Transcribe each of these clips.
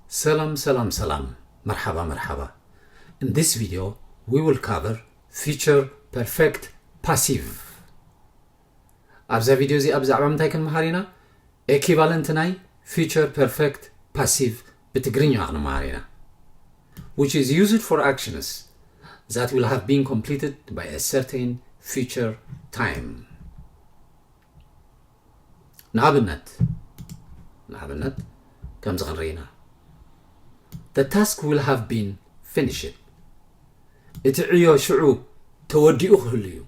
ሰላም ሰላም ሰላም፣ መርሓባ መርሓባ። In this video we will cover future perfect passive። ኣብዛ ቪድዮ እዚኣ ብዛዕባ ምንታይ ክንመሃር ኢና? ኤኪቫለንት ናይ future perfect passive ብትግርኛ ክንመሃር ኢና። Which is used for actions that will have been completed by a certain future time. ንኣብነት ንኣብነት ከምዚ ክንርኢ ኢና። The task will have been finished። እቲ ዕዮ ሽዑ ተወዲኡ ክህሉ እዩ።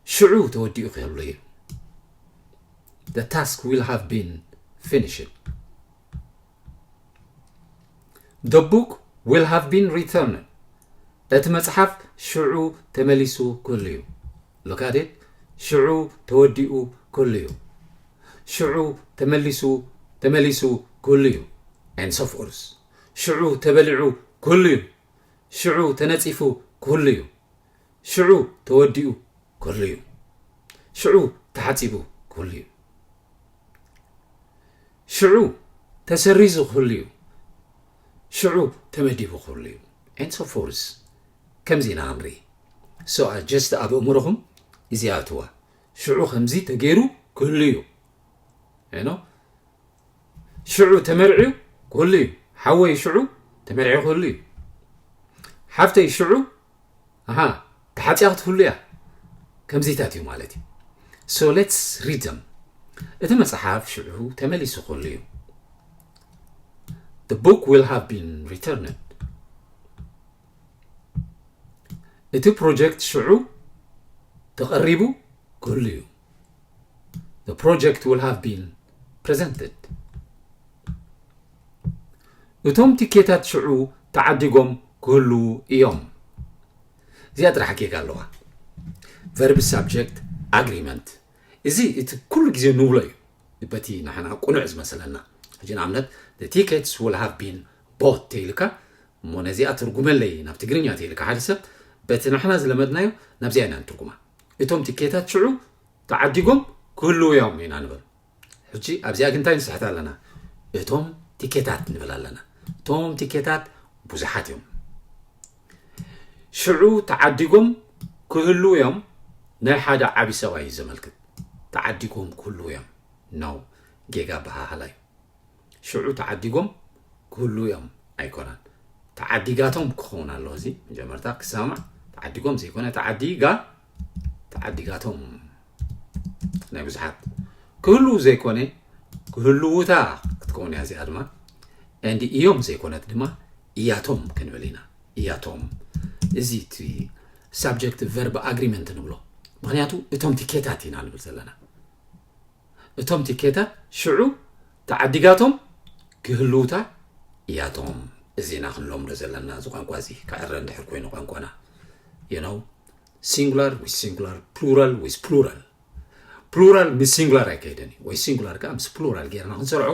ሽዑ ተወዲኡ ክህሉ እዩ። The task will have been finished. The book will have been returned. እቲ መጽሓፍ ሽዑ ተመሊሱ ክህሉ እዩ። Look at it። ሽዑ ተወዲኡ ክህሉ እዩ። ሽዑ ተመሊሱ ተመሊሱ ክህሉ እዩ። And so forth። ሽዑ ተበሊዑ ክህሉ እዩ። ሽዑ ተነጺፉ ክህሉ እዩ። ሽዑ ተወዲኡ ክህሉ እዩ። ሽዑ ተሓጺቡ ክህሉ እዩ። ሽዑ ተሰሪዙ ክህሉ እዩ። ሽዑ ተመዲቡ ክህሉ እዩ። And so forth። ከምዚ ኢና ክንርኢ። So just ኣብ ኣእምሮኹም እዚ ኣእትዋ። ሽዑ ከምዚ ተገይሩ ክህሉ እዩ። You know? ሽዑ ተመርዕዩ ክህሉ እዩ። ሓወይ ሽዑ ተመርዕዩ ክህሉ እዩ። ሓፍተይ ሽዑ ኣሃ ተሓፂያ ክትህሉ እያ። ከምዚታት እዩ ማለት እዩ። So let's read them። እቲ መፅሓፍ ሽዑ ተመሊሱ ክህሉ እዩ። The book will have been returned። እቲ ፕሮጀክት ሽዑ ተቐሪቡ ክህሉ እዩ። The project will have been presented። እቶም ቲኬታት ሽዑ ተዓዲጎም ክህሉ እዮም። እዚኣ ጥራሕ ጌጋ ኣለዋ። Verb subject agreement። እዚ እቲ ኩሉ ግዜ ንብሎ እዩ። በቲ ንሕና ቅኑዕ ዝመስለና። ሕጂ ንኣብነት the tickets will have been bought ተይልካ እሞ ነዚኣ ትርጉመለይ ናብ ትግርኛ ተይልካ ሓደ ሰብ በቲ ንሕና ዝለመድናዮ ናብዚኣ ኢና ንትርጉማ። እቶም ቲኬታት ሽዑ ተዓዲጎም ክህልዉ እዮም ኢና ንብል። ሕጂ ኣብዚኣ ግን እንታይ ንስሕት ኣለና? እቶም ቲኬታት ንብል ኣለና። እቶም ቲኬታት ብዙሓት እዮም። ሽዑ ተዓዲጎም ክህልዉ እዮም ናይ ሓደ ዓቢ ሰብኣይ እዩ ዘመልክት። ተዓዲጎም ክህልዉ እዮም ነው ጌጋ ኣበሃህላ እዩ። ሽዑ ተዓዲጎም ክህልዉ እዮም ኣይኮነን። ተዓዲጋቶም ክኸውን ኣለዎ። እዚ መጀመርታ ክሰማማዕ ተዓዲጎም ዘይኮነ ተዓዲጋ ተዓዲጋቶም ናይ ብዙሓት ክህልዉ ዘይኮነ ክህልዉታ ክትከውን እያ። እዚኣ ድማ and እዮም ዘይኮነት ድማ እያቶም ክንብል ኢና። እያቶም እዚ እቲ subject verb agreement ንብሎ። ምክንያቱ እቶም ቲኬታት ኢና ንብል ዘለና። እቶም ቲኬታት ሽዑ ተዓዲጋቶም ክህልዉታ እያቶም። እዚ ኢና ክንለምዶ ዘለና እዚ ቋንቋ እዚ ክዕረ እንድሕር ኮይኑ ቋንቋና you know singular with singular plural with plural plural ምስ singular ኣይከይደን እዩ ወይ singular ከዓ ምስ plural ጌርና ክንሰርዖ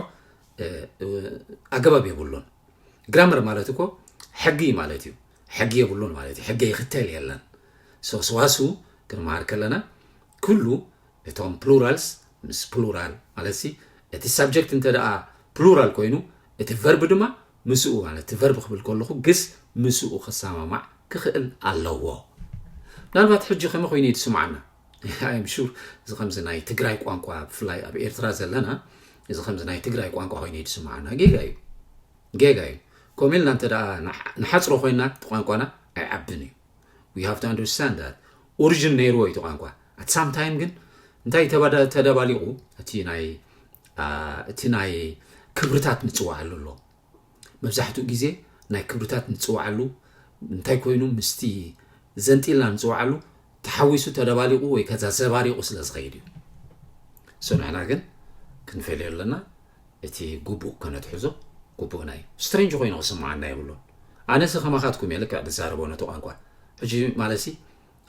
ኣገባብ የብሉን። ግራመር ማለት እኮ ሕጊ ማለት እዩ። ሕጊ የብሉን ማለት እዩ። ሕጊ ይኽተል የለን። ሰዋስው ክንመሃር ከለና ኩሉ እቶም plurals ምስ plural ማለት ሲ እቲ subject እንተ ደኣ plural ኮይኑ እቲ verb ድማ ምስኡ ማለት እቲ verb ክብል ከለኹ ግስ ምስኡ ክሰማማዕ ክኽእል ኣለዎ። ምናልባት ሕጂ ከመይ ኮይኑ እዩ ዝስምዓና? I am sure እዚ ከምዚ ናይ ትግራይ ቋንቋ ብፍላይ ኣብ ኤርትራ ዘለና እዚ ከምዚ ናይ ትግራይ ቋንቋ ኮይኑ እዩ ዝስምዓና። ጌጋ እዩ ጌጋ እዩ። ከምኡ ኢልና እንተ ደኣ ንሓፅሮ ኮይና እቲ ቋንቋና ኣይዓብን እዩ። We have to understand that origin ነይርዎ እዩ እቲ ቋንቋ። At some time ግን እንታይ ተደባሊቑ እቲ ናይ እቲ ናይ ክብርታት ንፅዋዓሉ ኣሎ። መብዛሕትኡ ግዜ ናይ ክብርታት ንፅዋዓሉ እንታይ ኮይኑ ምስቲ ዘንጢልና ንፅዋዓሉ ተሓዊሱ ተደባሊቑ ወይ ከዛ ዘባሪቑ ስለ ዝኸይድ እዩ። So ንሕና ግን ክንፈልዮ ኣለና። እቲ ግቡእ ከነትሕዞ ግቡእና እዩ። Strange ኮይኑ ክስምዓና የብሉን። ኣነሲ ከማኻትኩም እየ ልክዕ ዝዛረቦ ነቲ ቋንቋ። ሕጂ ማለትሲ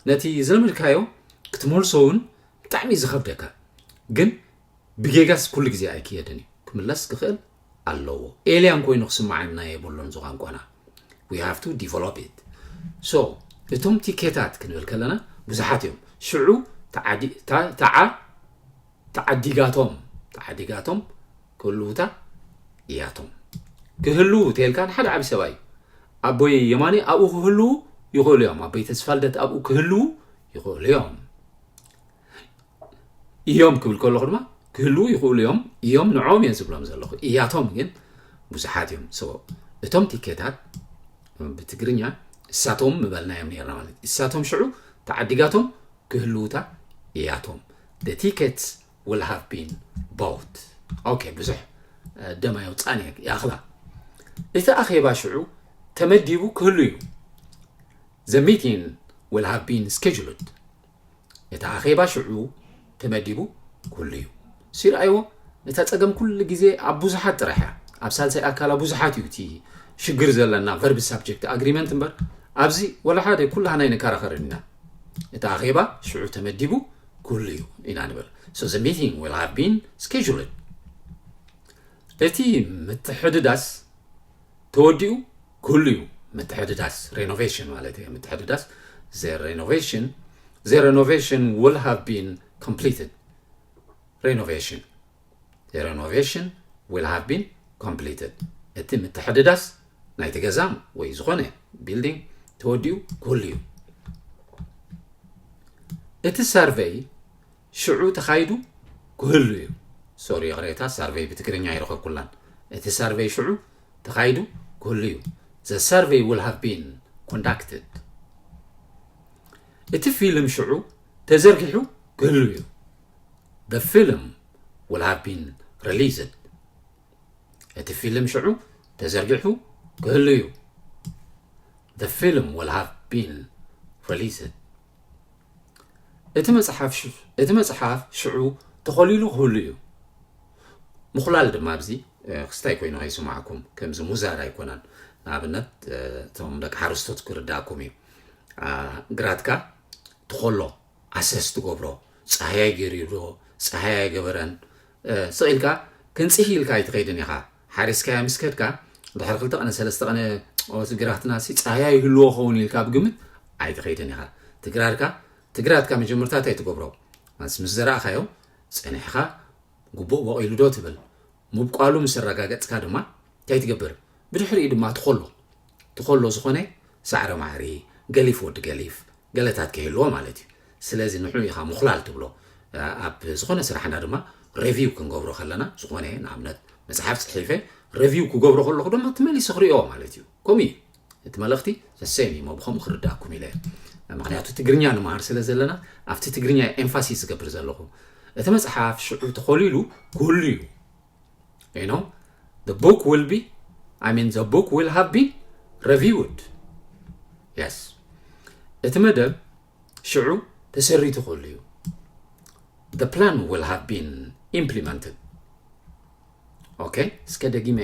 ነቲ ዝለመድካዮ ክትመልሶ እውን ብጣዕሚ እዩ ዝኸብደካ። ግን ብጌጋስ ኩሉ ግዜ ኣይክየድን እዩ። ክምለስ ክኽእል ኣለዎ። Alien ኮይኑ ክስምዓና የብሉን እዚ ቋንቋና። We have to develop it። So እቶም ቲኬታት ክንብል ከለና ብዙሓት እዮም። ሽዑ ተዓ ተዓዲጋቶም ተዓዲጋቶም ክህልውታ እያቶም። ክህልዉ ተልካ ንሓደ ዓብዪ ሰብኣይ ኣቦይ የማነ ኣብኡ ክህልዉ ይኽእሉ እዮም። ኣቦይ ተስፋልደት ኣብኡ ክህልዉ ይኽእሉ እዮም። እዮም ክብል ከለኹ ድማ ክህልዉ ይኽእሉ እዮም። እዮም ንዖም እየ ዝብሎም ዘለኹ። እያቶም ግን ብዙሓት እዮም። So እቶም ቲኬታት ብትግርኛ እሳቶም ምበልናዮም ነርና ማለት እዩ። እሳቶም ሽዑ ተዓዲጋቶም ክህልዉታ እያቶም። The tickets will have been bought. Okay፣ ብዙሕ ደም ኣየውፃእን እየ ይኣኽላ። እቲ ኣኼባ ሽዑ ተመዲቡ ክህሉ እዩ። The meeting will have been scheduled. እቲ ኣኼባ ሽዑ ተመዲቡ ክህሉ እዩ። ሲርኣይዎ፣ እታ ፀገም ኩሉ ግዜ ኣብ ብዙሓት ጥራሕ እያ። ኣብ ሳልሳይ ኣካላ ብዙሓት እዩ እቲ ሽግር ዘለና verb subject agreement እምበር ኣብዚ ወላ ሓደ ኩላህና ኣይንከራኸርን ኢና። እቲ ኣኼባ ሽዑ ተመዲቡ ክህሉ እዩ ኢና ንብል። So the meeting will have been scheduled. እቲ ምትሕድዳስ ተወዲኡ ክህሉ እዩ። ምትሕድዳስ renovation ማለት እዩ። ምትሕድዳስ the renovation the renovation will have been completed. Renovation the renovation will have been completed. እቲ ምትሕድዳስ ናይቲ ገዛ ወይ ዝኾነ building ተወዲኡ ክህሉ እዩ። እቲ survey ሽዑ ተኻይዱ ክህሉ እዩ። Sorry ይቕሬታ፣ survey ብትግርኛ ኣይረኸብኩላን። እቲ survey ሽዑ ተኻይዱ ክህሉ እዩ። The survey will have been conducted. እቲ ፊልም ሽዑ ተዘርጊሑ ክህሉ እዩ። The film will have been released. እቲ ፊልም ሽዑ ተዘርጊሑ ክህሉ እዩ። The film will have been released. እቲ መጽሓፍ ሽ- እቲ መጽሓፍ ሽዑ ተኾሊሉ ክህሉ እዩ። ምኹላል ድማ ኣብዚ እ፣ ክስታይ ኮይኑ ከይስማዕኩም ከምዚ ሙዛር ኣይኮነን። ንኣብነት እ፣ እቶም ደቂ ሓረስቶት ክርዳእኩም እዩ። አ፣ ግራትካ ትኾሎ፣ ኣሰስ ትገብሮ፣ ጻህያይ ገይሩ ዶ ጻህያይ ኣይገበረን እ፣ ስቕ ኢልካ ክንጽሂ ኢልካ ኣይትኸይድን ኢኻ። ሓሪስካያ ምስ ከድካ ድሕሪ ክልተ ቀነ ሰለስተ ቀነ ኦ፣ እቲ ግራትና ሲ ጻህያይ ይህልዎ ኸውን ኢልካ ብግምት ኣይትኸይድን ኢኻ። ትግራርካ ትግራትካ መጀመርታ እንታይ ትገብሮ? ምስ ምስ ዘራእኻዮ ጸኒሕኻ ግቡእ በቒሉ ዶ ትብል? ምብቋሉ ምስ ኣረጋገጽካ ድማ እንታይ ትገብር? ብድሕሪኡ ድማ ትኾሎ። ትኾሎ ዝኾነ ሳዕረ ማዕሪ፣ ገሊፍ ወዲ ገሊፍ ገለታት ከይህልዎ ማለት እዩ። ስለዚ ንዑ ኢኻ ምኹላል ትብሎ። ኣብ ዝኾነ ስራሕና ድማ review ክንገብሮ ከለና ዝኾነ ንኣብነት መጽሓፍ ጽሒፈ review ክገብሮ ከለኹ ድማ ትመሊሱ ክሪኦ ማለት እዩ። ከምኡ እዩ። እቲ መልእኽቲ the same እዩ። እሞ ብኸምኡ ክርዳእኩም ኢለ እየ። ምኽንያቱ ትግርኛ ንምሃር ስለ ዘለና ኣብቲ ትግርኛ emphasis ዝገብር ዘለኹ። እቲ መጽሓፍ ሽዑ ተኾሊሉ ክህሉ እዩ። You know, the book will be, I mean, the book will have been reviewed. Yes. እቲ መደብ ሽዑ ተሰሪቱ ክህሉ እዩ። The plan will have been implemented. Okay? እስከ ደጊመ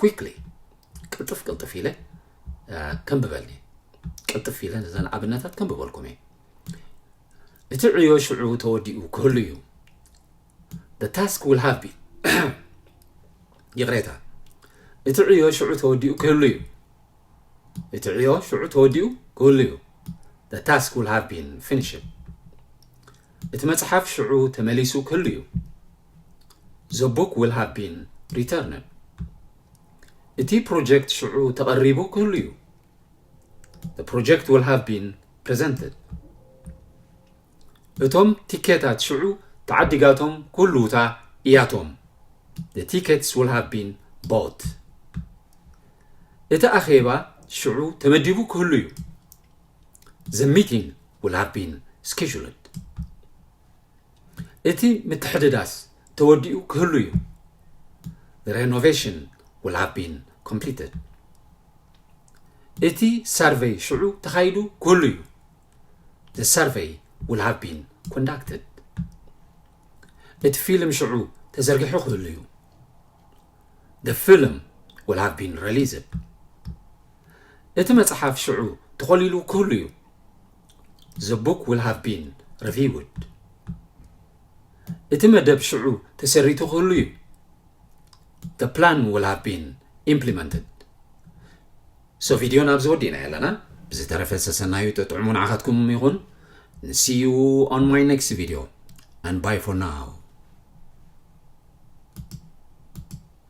quickly ቅልጥፍ ቅልጥፍ ኢለ ከንብበልኒ። ቅልጥፍ ኢለ ነዘን ኣብነታት ከንብበልኩም እየ። እቲ ዕዮ ሽዑ ተወዲኡ ክህሉ እዩ። The task will have been ይቕሬታ። እቲ ዕዮ ሽዑ ተወዲኡ ክህሉ እዩ። እቲ ዕዮ ሽዑ ተወዲኡ ክህሉ እዩ። The task will have been finished. እቲ መጽሓፍ ሽዑ ተመሊሱ ክህሉ እዩ። The book will have been returned. እቲ ፕሮጀክት ሽዑ ተቐሪቡ ክህሉ እዩ። The project will have been presented. እቶም ቲኬታት ሽዑ ተዓዲጋቶም ክህልዉታ እያቶም። The tickets will have been bought. እቲ ኣኼባ ሽዑ ተመዲቡ ክህሉ እዩ። The meeting will have been scheduled. እቲ ምትሕድዳስ ተወዲኡ ክህሉ እዩ። The renovation will have been completed. እቲ ሳርቨይ ሽዑ ተኻይዱ ክህሉ እዩ። The survey will have been conducted. እቲ ፊልም ሽዑ ተዘርጊሑ ክህሉ እዩ። The film will have been released. እቲ መጽሓፍ ሽዑ ተኾሊሉ ክህሉ እዩ። The book will have been reviewed. እቲ መደብ ሽዑ ተሰሪቱ ክህሉ እዩ። The plan will have been implemented. So ቪድዮ ናብዚ ወዲእና ኣለና። ብዝተረፈ ሰሰናዩ ጥዑሙ ንዓኻትኩም ይኹን። See you on my next video and bye for now.